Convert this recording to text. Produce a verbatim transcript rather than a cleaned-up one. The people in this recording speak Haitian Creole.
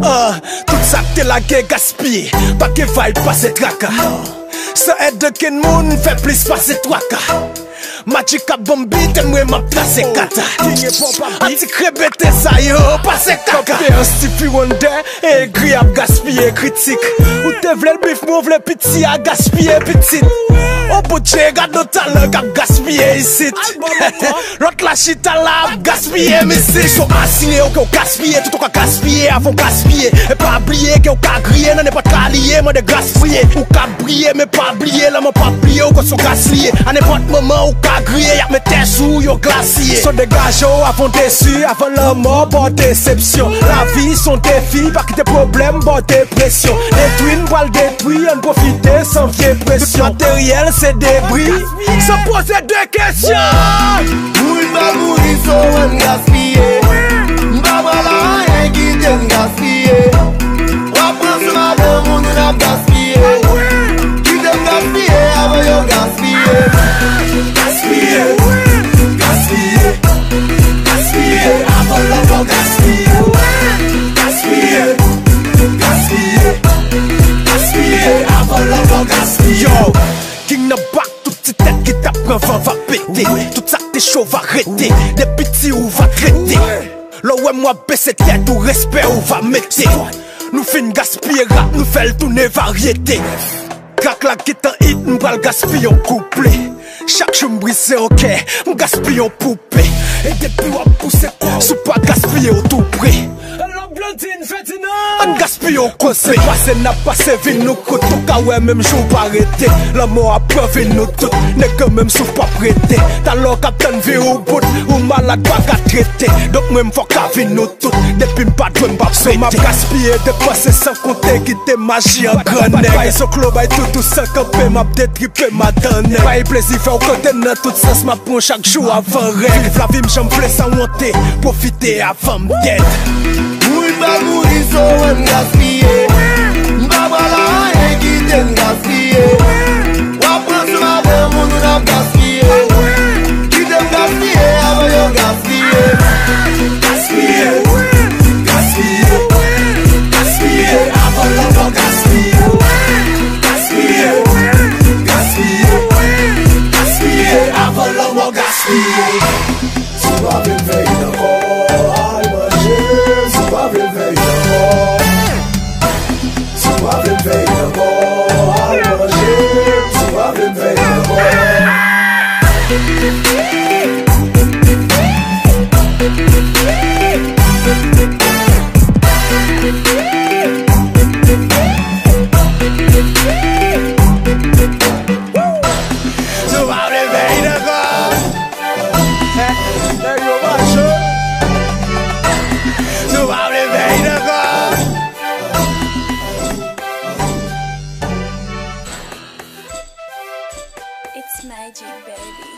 Ah, tout sa k te lage gaspiye, pa gen vibe, pase traka. San èd okenn moun, fè plis pase twa ka. Magic ap ban m beat, mwen m ap trase kata. Atik rebete sa yo, pase kaka. Konpe an Stevie Wonder, egri ap gaspiye kritik. Ou te vle l bif, mwen vle piti a gaspiye pitit. O Bondye, gad nou talan k ap gaspiye isit. Lòt la chita la ap gaspiye mizik. So asire w ke w gaspiye tout ou ka gaspiye avan w gaspiye. E pa bliye ke w ka griye nan nenpòt ka li ye, mande gras priye. Ou ka briye, men pa bliye, lanmò p ap bliye w, kòs yon gras li ye. A nenpòt moman ou ka griye, y ap met tè sou w, yon glas li ye. So degaje w avan w desi, avan lanmò ba w desepsyon. Lavi s on defi, pa kite pwoblèm ba w depresyon. Detwi n pral detwi, ann pwofite san vye presyon. Tout materyèl se debri, san poze de kesyon. Mouri pa mouri, so ann gaspiye. M pa pral anyen kite n gaspiye. W ap pran sou madanm moun, moun ap gaspiye. Kite m gaspiye avan yo gaspiye. Gaspiye, gaspiye, gaspiye avan lanmò gaspiye. Gaspiye, gaspiye, gaspiye avan lanmò gaspiye. Yo, King nan bak, tout ti tèt ki t ap pran van va pete. Tout sa k te cho va rete, depi ti ou va trete. Lè w wè m w ap bese tèt ou, respè ou va mete. Nou fin gaspiye rap, nou fè l tounen varyete. Trak la gentan hit, m pral gaspiye yon kouple. Chak jou m brize yon kè, m gaspiye yon poupe. E depi w ap pouse kò w, si w pa gaspiye w tou pre. Ann gaspiye yon koupe. Pase n ap pase vi nou kout, ou ka wè menm jou w pa rete. Lanmò ap pran vi nou tout, nèg menm si w p ap rete. Talè w k ap tann vi ou bout, ou malad pa ka trete. Donk mwen m fòk avè nou tout, depi m pa dwe m p ap rete. So m ap gaspiye depanse san konte, kite maji an gran nèg. Bay zoklo, bay toutou san kanpe, m ap detripe madan nèg. Bay plezi fè w kote nan tout sans, m ap pran chak jou avan règ. Viv lavi m jan m vle san wonte, pwofite avan m dèd. Mouri pa mouri, so ann gaspiye. M pa pral anyen kite n gaspiye. W ap pran sou madanm moun, moun ap gaspiye. Kite m gaspiye avan yo gaspiye. Gaspiye, gaspiye, gaspiye avan lanmò gaspiye. Gaspiye, gaspiye, gaspiye avan lanmò gaspiye. Si w pa vle m fè hit ankò, al manje. Si w pa vle m fè hit ankò, si w pa vle m fè hit ankò, al manje. Si w pa vle m fè hit ankò. Si w pa vle m fè hit ankò. Nèg yo mache. Si w pa vle fè hit ankò. It's magic, baby.